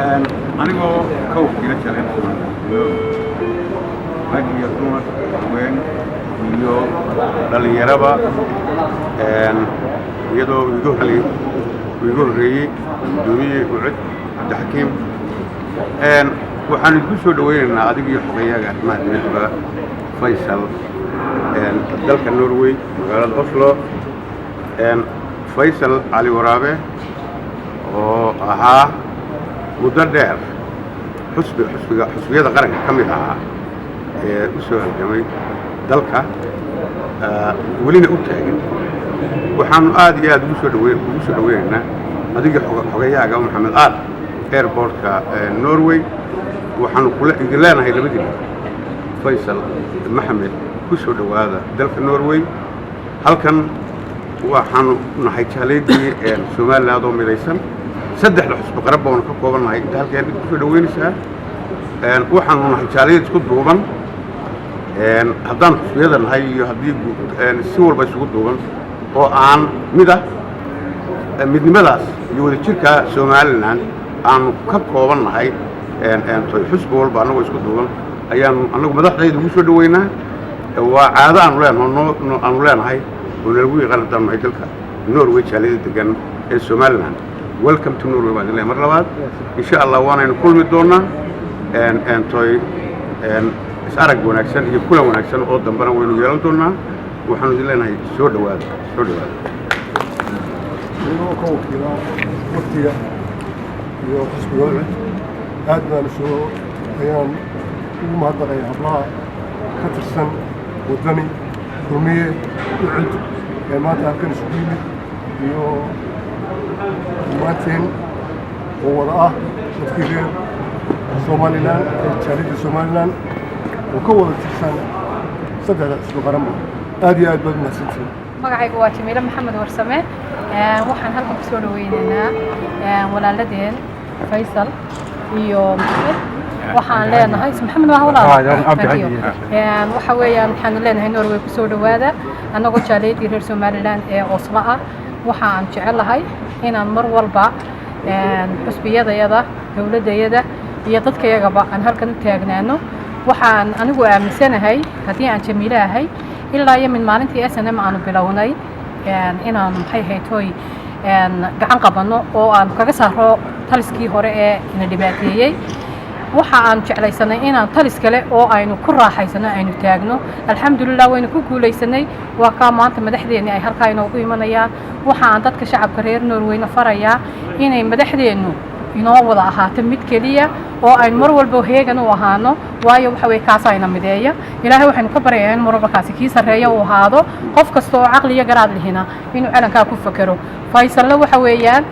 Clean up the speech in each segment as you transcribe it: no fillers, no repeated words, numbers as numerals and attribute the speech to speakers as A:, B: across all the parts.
A: Anigoo ka wakiila jaaliyadda Somaliland, rag iyo dumar, haween iyo dhallinyaraba, iyadoo uu iga horreeyey guddoomiyihii UCID Cabdixakiim, waxaan idinku soo dhoweynaynaa adiga iyo xogeyaga arrimaha dibadda Faysal dalka Norway, magaalada Oslo. Faysal Cali Waraabe oo ahaa muddo dheer xusbi xusbiga xusbiyada qaranka ka mid ahaa ee u soo halgamay dalka, welina u taagan, waxaanu aad iyo aad ugu soo dhoweynaynaa adiga xogayaaga Maxamed Aar airportka Norway. Waxaanu kula idin leenahay labadiina, Faysal, Maxamed, ku soo dhowaada dalka Norway. Halkan waxaanu nahay jaaliyadii Somaliland oo midaysan, saddexda xusbi qaran baanu ka kooban nahay. Inta halkeen ku soo dhoweynaysaa, waxaanu nahay jaaliyad isku duuban haddaan xusbiyada nahay iyo haddii si walba isugu duuban oo aan mid ah. Midnimadaas iyo wadajirka Somaliland aanu ka kooban nahay, xusbi walba annagoo isku duuban ayaanu annagu madaxdayda ugu soo dhoweynaa. Waa caado aanu leenaho noo aanu leenahay oo nalagu yaqaan haddaan nahay dalka Norway jaaliyada degan ee Somaliland. Welcome to Norway baan idin leeyahay mar labaad. Insha Allah waanaynu kulmi doonaa, toy is arag wanaagsan iyo kulan wanaagsan oo dambena waynu yeelan doonaa. Waxaanu idin leenahay soo dhowaada, soo dhowaada.
B: Anigoo ka wakiila waftiga iyo xisbiga UCID, aad baan soo ayaan ugu mahadnaqaya hablaha ka tirsan Waddani, Kulmiye, UCID ee maanta halkan isugu yimid iyo dhammaanteen oo wada ah dadkii reer Somaliland ee jaaliyadda Somaliland oo ka wada tirsan saddexda xisbi qaranba. Aad iyo aad baad umahadsantihiin.
C: Magacaygu waa Jamiile Maxamed Warsame. Waxaan halkan kusoo dhaweynaynaa walaaladeen Faysal iyo Maxamed. Waxaan leenahay, Maxamed waa walaal, waxa weeyaan waxaan leenahay Norway kusoo dhawaada. Annagoo jaaliyadii reer Somaliland ee Oslo ah, waxa aan jecelahay inaan mar walba xusbiyadayada, dowladdayada iyo dadkayagaba aan halkan u taagnaano. Waxaan anigu aaminsanahay, haddii aan Jamiile ahay, ilaa iyo min maalintii SNM aanu bilownay inaanu, maxay haytoy, gacan qabanno oo aanu kaga saaro taliskii hore ee ina dhibaateeyey, waxa aanu jeclaysanay inaan talis kale oo aynu ku raaxaysano aynu taagno. Alxamdulilah, waynu ku guulaysanay. Waa kaa maanta madaxdeenni ay halkaa inoogu imanayaan. Waxa aan dadka shacabka reer Norweyna farayaa inay madaxdeennu inoo wada ahaato mid keliya oo aynu mar walba heegan u ahaano, waayo waxa weye kaasaa ina mideeya. Ilaahay waxaynu ka baryayaa in mar walba kaasi kii sarreeya uu ahaado, qof kasta oo caqli iyo garaad lihina inuu calankaa ku fakero. Faysalna waxa weeyaan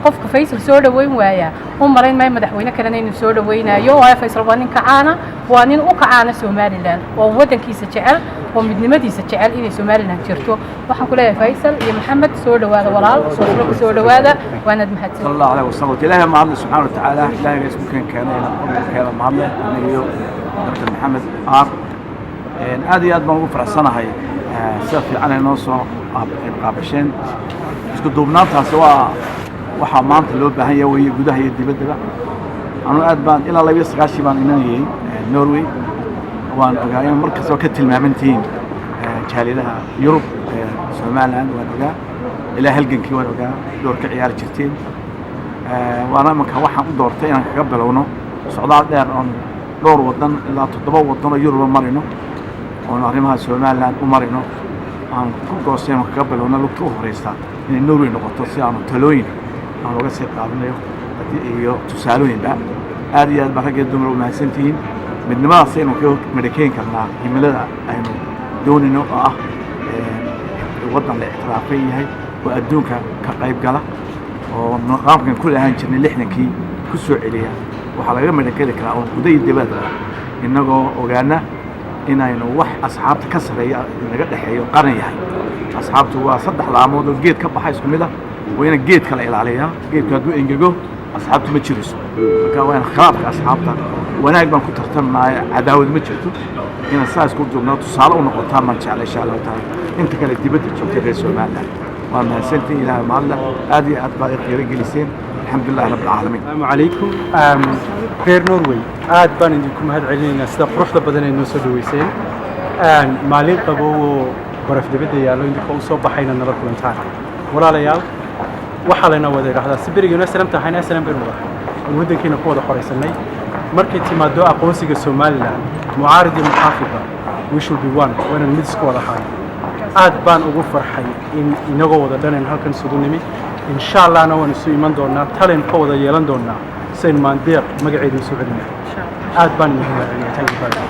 C: qofka Faysal soo dhoweyn waaya, u malayn maayo madaxweyne kalena inuu soo dhoweynayo, waayo Faysal waa nin kacaana, waa nin u kacaana Somaliland oo waddankiisa jecel oo midnimadiisa jecel inay Somaliland jirto. Waxaan ku leeyahay, Faysal iyo Maxamed, soo dhowaada walaal, Oslo ku soo dhowaada. Waanaad mahadsan.
D: Sala Allahu alayhi wasalam. Ilaahay mahadle subxaana watacaala. Ilaahay baa isku keen keenay, keena mahadle. Aniga iyo Dr. Maxamed Aar aad iyo aad baan ugu faraxsanahay sida fiican ay noo soo qaabasheen. Isku duubnaantaasi waa waxaa maanta loo baahan yahay weeye, gudaha iyo dibaddaba. Anu aad baan ilaa 92 baan imanayay Norway. Waan ogaa in mar kastoo ka tilmaamantihiin jaaliyadaha Yurub, Somaliland. Waan ogaa ilaa halgankii, waan ogaa door ka ciyaari jirteen. Waana imanka waxaan u doortay inaan kaga bilowno socdaal dheer oon dhowr waddan, ilaa toddoba waddan oo Yuruba marino, oon arrimaha Somaliland u marino. Aan ku goostay inaan kaga bilowno lugta u horeysa inay Norway noqoto, si aanu talooyin aan uga sii qaadanayo iyo tusaalooyinba. Aad iyo aad baa rag iyo dumar u mahadsantihiin. Midnimadaas aynu ka midhakeyn karnaa himilada aynu doonayno oo ah waddan la ictiraafan yahay oo adduunka ka qayb gala oo nidaamkan ku lahaan jirnay 60-kii ku soo celiya. Waxaa laga midhakeli karaa oo guda iyo dibadda innagoo ogaana inaynu wax asxaabta ka sarreeya naga dhexeeyo qaran yahay. Asxaabtu waa saddex laamood oo geed ka baxa isku mid ah. Waa ina geedka la ilaaliyaa. Geedku hadduu engego, asxaabtu ma jirayso. Marka waa in khilaafka asxaabta wanaag baan ku tartamnaayo, cadaawad ma jirto. Inaan saas ku joognaa tusaale u noqotaan baan jeclay, insha Allahu taala. Inta kale dibadda joogtay reer Somaliland, waa mahadsantiin. Ilaahay mahadle. Aad iyo aad baad i qiiro geliseen. Alxamdu lilah rabbi alcaalamiin.
E: Asalaamu calaykum. Reer Norway, aad baan idinku mahad celinaynaa sida quruxda badan ee noo soo dhaweyseen. Maalin qabow oo baraf dibadda yaallo idinkoo u soo baxayna nala kulantaan. Walaalayaal, waxaa layna wada idhaahdaa si berigaynu SNM tahayna SNM baynu wada ahay, waddankiina ku wada xoraysanay. Markay timaado aqoonsiga Somaliland, mucaarid iyo muxaafidba, we should be one, waa inaan mid isku wada ahaano. Aad baan ugu farxay in inagoo wada dhanan halkan isugu nimi. Insha Allahna waan isu iman doonaa, talin ka wada yeelan doonaa sayn Maandeeq magaceeda isu celinaa. Aad baan idinku mahadcelinaya. Thank you very much.